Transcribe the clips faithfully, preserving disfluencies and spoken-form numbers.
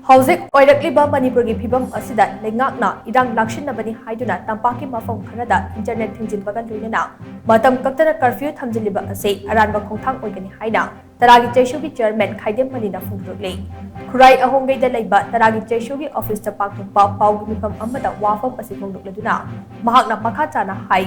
ꯍꯧꯖꯤꯛ ꯑꯣꯏꯔꯛꯂꯤꯕ ꯃꯅꯤꯄꯨꯔꯒꯤ ꯐꯤꯕꯝ ꯑꯁꯤꯗ ꯂꯩꯉꯥꯛꯅ ꯏꯔꯥꯡ ꯂꯥꯛꯁꯤꯟꯅꯕꯅꯤ ꯍꯥꯏꯗꯨꯅ ꯇꯝꯄꯥꯛꯀꯤ ꯃꯐꯝ ꯈꯔꯗ ꯏꯟꯇꯔꯅꯦꯠ ꯊꯤꯡꯖꯤꯟꯕꯒ ꯂꯣꯏꯅꯅ ꯃꯇꯝ ꯀꯛꯇꯅ ꯀꯔꯐ꯭ꯌꯨ ꯊꯝꯖꯤꯜꯂꯤꯕ ꯑꯁꯤ ꯑꯔꯥꯟꯕ ꯈꯣꯡꯊꯥꯡ ꯑꯣꯏꯒꯅꯤ ꯍꯥꯏꯅ ꯇꯔꯥꯒꯤ ꯆꯩꯁꯨꯒꯤ ꯆꯤꯌꯔꯃꯦꯟ ꯈꯥꯏꯗꯦꯝ ꯃꯅꯤꯅ ꯐꯣꯡꯗꯣꯛꯂꯤ꯫ ꯈꯨꯔꯥꯏ ꯑꯍꯣꯡꯒꯩꯗ ꯂꯩꯕ ꯇꯔꯥꯒꯤ ꯆꯩꯁꯨꯒꯤ ꯑꯣꯐꯤꯁꯇ ꯄꯥꯡꯊꯣꯛꯄ ꯄꯥꯎꯒꯤ ꯃꯤꯐꯝ ꯑꯃꯗ ꯋꯥꯐꯝ ꯑꯁꯤ ꯐꯣꯡꯗꯣꯛꯂꯗꯨꯅ ꯃꯍꯥꯛꯅ ꯃꯈꯥ ꯇꯥꯅ ꯍꯥꯏ,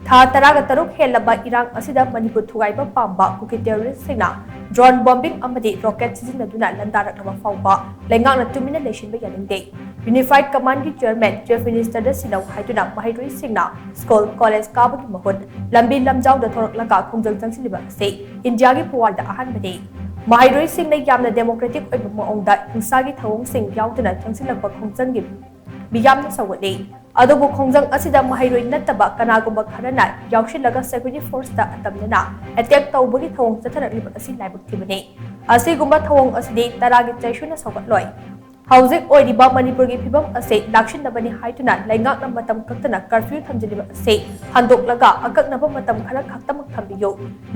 ꯊꯥ ꯇꯔꯥꯒ ꯇꯔꯨꯛ ꯍꯦꯜꯂꯕ ꯏꯔꯥꯡ ꯑꯁꯤꯗ ꯃꯅꯤꯄꯨꯔ ꯊꯨꯒꯥꯏꯕ ꯄꯥꯝꯕ ꯀꯨꯀꯤ ꯇꯦꯔꯣꯔꯤꯁꯁꯤꯡꯅ ꯗ꯭ꯔꯣꯟ ꯕꯣꯝꯕꯤꯡ ꯑꯃꯗꯤ ꯔꯣꯀꯦꯠ ꯁꯤꯖꯤꯟꯅꯗꯨꯅ ꯂꯥꯟꯗꯥꯔꯛꯂꯕ ꯐꯥꯎꯕ ꯂꯩꯉꯥꯛꯅ ꯇꯨꯃꯤꯟꯅ ꯂꯩꯁꯤꯟꯕ ꯌꯥꯅꯤꯡꯗꯦ꯫ ꯌꯨꯅꯤꯐꯥꯏꯗ ꯀꯃꯥꯟꯒꯤ ꯆꯤꯌꯔꯃꯦꯟ ꯆꯤꯐ ꯃꯤꯅꯤꯁꯇꯔꯗ ꯁꯤꯜꯂꯧ ꯍꯥꯏꯗꯨꯅ ꯃꯍꯩꯔꯣꯏꯁꯤꯡꯅ ꯁ꯭ꯀꯨꯜ, ꯀꯣꯂꯦꯖ ꯀꯥꯕꯒꯤ ꯃꯍꯨꯠ ꯂꯝꯕꯤ ꯂꯝꯖꯥꯎꯗ ꯊꯣꯔꯛꯂꯒ ꯈꯣꯡꯖꯪ ꯆꯪꯁꯤꯜꯂꯤꯕ ꯑꯁꯤ ꯏꯟꯗꯤꯌꯥꯒꯤ ꯄꯨꯋꯥꯔꯤꯗ ꯑꯍꯥꯟꯕꯅꯤ꯫ ꯃꯍꯩꯔꯣꯏꯁꯤꯡꯅ ꯌꯥꯝꯅ ꯗꯦꯃꯣꯀ꯭ꯔꯦꯇꯤꯛ ꯑꯣꯏꯕ ꯃꯑꯣꯡꯗ ꯍꯤꯡꯁꯥꯒꯤ ꯊꯧꯑꯣꯡꯁꯤꯡ ꯌꯥꯎꯗꯨꯅ ꯆꯪꯁꯤꯜꯂꯛꯄ ꯈꯣꯡꯖꯪꯒꯤ ꯃꯤꯌꯥꯝꯅ ꯁꯧꯒꯠꯂꯤ꯫ ꯑꯗꯨꯕꯨ ꯈꯣꯡꯖꯪ ꯑꯁꯤꯗ ꯃꯍꯩꯔꯣꯏ ꯅꯠꯇꯕ ꯀꯅꯥꯒꯨꯝꯕ ꯈꯔꯅ ꯌꯥꯎꯁꯤꯜꯂꯒ ꯁꯦꯀ꯭ꯌꯨꯔꯤꯇꯤ ꯐꯣꯔꯁꯇ ꯑꯇꯝꯅꯅ ꯑꯦꯇꯦꯛ ꯇꯧꯕꯒꯤ ꯊꯧꯑꯣꯡ ꯆꯠꯊꯔꯛꯂꯤꯕ ꯑꯁꯤ ꯂꯥꯏꯕꯛ ꯊꯤꯕꯅꯤ꯫ ꯑꯁꯤꯒꯨꯝꯕ ꯊꯧꯑꯣꯡ ꯑꯁꯤꯗꯤ ꯇꯔꯥꯒꯤ ꯆꯩꯁꯨꯅ ꯁꯧꯒꯠꯂꯣꯏ꯫ ꯍꯧꯖꯤꯛ ꯑꯣꯏꯔꯤꯕ ꯃꯅꯤꯄꯨꯔꯒꯤ ꯐꯤꯕꯝ ꯑꯁꯤ ꯂꯥꯛꯁꯤꯟꯅꯕꯅꯤ ꯍꯥꯏꯗꯨꯅ ꯂꯩꯉꯥꯛꯅ ꯃꯇꯝ ꯀꯛꯇꯅ ꯀꯔꯐ꯭ꯌꯨ ꯊꯝꯖꯤꯜꯂꯤꯕ ꯑꯁꯤ ꯍꯟꯗꯣꯛꯂꯒ ꯑꯀꯛꯅꯕ ꯃꯇꯝ ꯈꯔ ꯈꯛꯇꯃꯛ ꯊꯝꯕꯤꯌꯨ꯫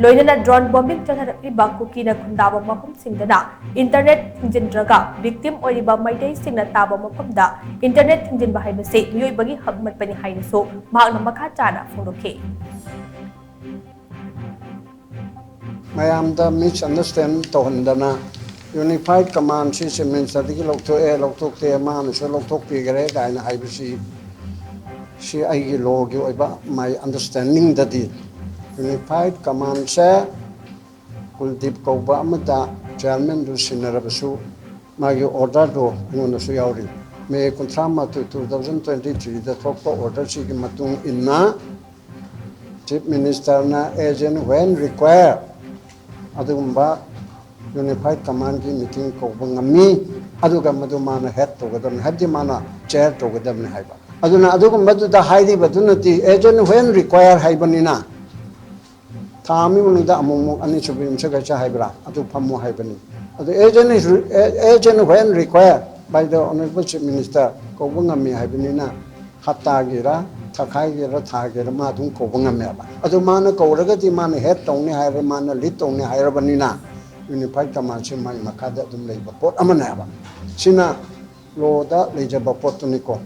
ꯂꯣꯏꯅꯅ ꯗ꯭ꯔꯣꯟ ꯕꯣꯝꯕꯤꯡ ꯆꯠꯊꯔꯛꯂꯤꯕ ꯀꯨꯀꯤꯅ ꯈꯨꯟꯗꯥꯕ ꯃꯐꯝꯁꯤꯡꯗꯅ ꯏꯟꯇꯔꯅꯦꯠ ꯊꯤꯡꯖꯤꯟꯗ꯭ꯔꯒ ꯚꯤꯛꯇꯤꯝ ꯑꯣꯏꯔꯤꯕ ꯃꯩꯇꯩꯁꯤꯡꯅ ꯇꯥꯕ ꯃꯐꯝꯗ ꯏꯟꯇꯔꯅꯦꯠ ꯊꯤꯡꯖꯤꯟꯕ ꯍꯥꯏꯕꯁꯤ ꯃꯤꯑꯣꯏꯕꯒꯤ ꯍꯛ ꯃꯠꯄꯅꯤ ꯍꯥꯏꯅꯁꯨ ꯃꯍꯥꯛꯅ ꯃꯈꯥ ꯇꯥꯅ ꯐꯣꯡꯗꯣꯛꯈꯤ꯫ ꯃꯌꯥꯝꯗ ꯃꯤꯁꯑꯟꯗꯔꯁꯇꯦꯟ ꯇꯧꯍꯟꯗꯅ ꯌꯨꯅꯤꯐꯥꯏꯗ ꯀꯃꯥꯟꯁꯤ ꯆꯤꯐ ꯃꯤꯅꯤꯁꯇꯔꯗꯒꯤ ꯂꯧꯊꯣꯛꯑꯦ, ꯂꯧꯊꯣꯛꯇꯦ, ꯃꯥꯅꯁꯨ ꯂꯧꯊꯣꯛꯄꯤꯈ꯭ꯔꯦ ꯀꯥꯏꯅ ꯍꯥꯏꯕꯁꯤ, ꯁꯤ ꯑꯩꯒꯤ ꯂꯣꯒꯤ ꯑꯣꯏꯕ ꯃꯥꯏ ꯑꯟꯗꯔꯁꯇꯦꯟꯗꯤꯡꯗꯗꯤ ꯌꯨꯅꯤꯐꯥꯏꯗ ꯀꯃꯥꯟꯁꯦ ꯀꯨꯜꯗꯤꯞ ꯀꯧꯕ ꯑꯃꯗ ꯆꯤꯌꯥꯔꯃꯦꯟꯗꯨ ꯁꯤꯟꯅꯔꯕꯁꯨ ꯃꯥꯒꯤ ꯑꯣꯔꯗꯔꯗꯨ ꯑꯩꯉꯣꯟꯗꯁꯨ ꯌꯥꯎꯔꯤ꯫ ꯃꯦ ꯀꯨꯟꯊ꯭ꯔꯥ ꯃꯥꯊꯣꯏ, two thousand twenty threeꯗ ꯊꯣꯛꯄ ꯑꯣꯔꯗꯔꯁꯤꯒꯤ ꯃꯇꯨꯡ ꯏꯟꯅ chief ꯃꯤꯅꯤꯁꯇꯔꯅ as and when require ꯑꯗꯨꯒꯨꯝꯕ ꯌꯨꯅꯤꯐꯥꯏꯗ ꯀꯃꯥꯟꯒꯤ ꯃꯤꯇꯤꯡ ꯀꯧꯕ ꯉꯝꯃꯤ꯫ ꯑꯗꯨꯒ ꯃꯗꯨ ꯃꯥꯅ ꯍꯦꯗ ꯇꯧꯒꯗꯕꯅꯤ, ꯍꯥꯏꯕꯗꯤ ꯃꯥꯅ ꯆꯤꯌꯔ ꯇꯧꯒꯗꯕꯅꯤ ꯍꯥꯏꯕ꯫ ꯑꯗꯨꯅ ꯑꯗꯨꯒꯨꯝꯕꯗꯨꯗ ꯍꯥꯏꯔꯤꯕꯗꯨꯅꯗꯤ as and when require ꯍꯥꯏꯕꯅꯤꯅ ꯊꯥ ꯑꯃꯒꯤ ꯃꯅꯨꯡꯗ ꯑꯃꯨꯛ ꯑꯃꯨꯛ ꯑꯅꯤꯁꯨꯕ ꯌꯨꯝꯁꯀꯩꯁ ꯍꯥꯏꯕ꯭ꯔꯥ ꯑꯗꯨ ꯐꯝꯃꯨ ꯍꯥꯏꯕꯅꯤ꯫ ꯑꯗꯨ as and, as and when require by the honorable chief minister ꯀꯧꯕ ꯉꯝꯃꯤ ꯍꯥꯏꯕꯅꯤꯅ ꯍꯞꯇꯥꯒꯤꯔ, ꯊꯥꯈꯥꯏꯒꯤꯔ, ꯊꯥꯒꯤꯔ ꯃꯥ ꯑꯗꯨꯝ ꯀꯧꯕ ꯉꯝꯃꯦꯕ꯫ ꯑꯗꯨ ꯃꯥꯅ ꯀꯧꯔꯒꯗꯤ ꯃꯥꯅ ꯍꯦꯗ ꯇꯧꯅꯤ ꯍꯥꯏꯔꯦ, ꯃꯥꯅ ꯂꯤꯗ ꯇꯧꯅꯤ ꯍꯥꯏꯔꯕꯅꯤꯅ Unified Command ꯁꯤ ꯃꯥꯒꯤ ꯃꯈꯥꯗ ꯑꯗꯨꯝ ꯂꯩꯕ ꯄꯣꯠ ꯑꯃꯅꯦꯕ꯫ ꯁꯤꯅ ꯂꯣꯗ ꯂꯩꯖꯕ ꯄꯣꯠꯇꯨꯅꯤꯀꯣ꯫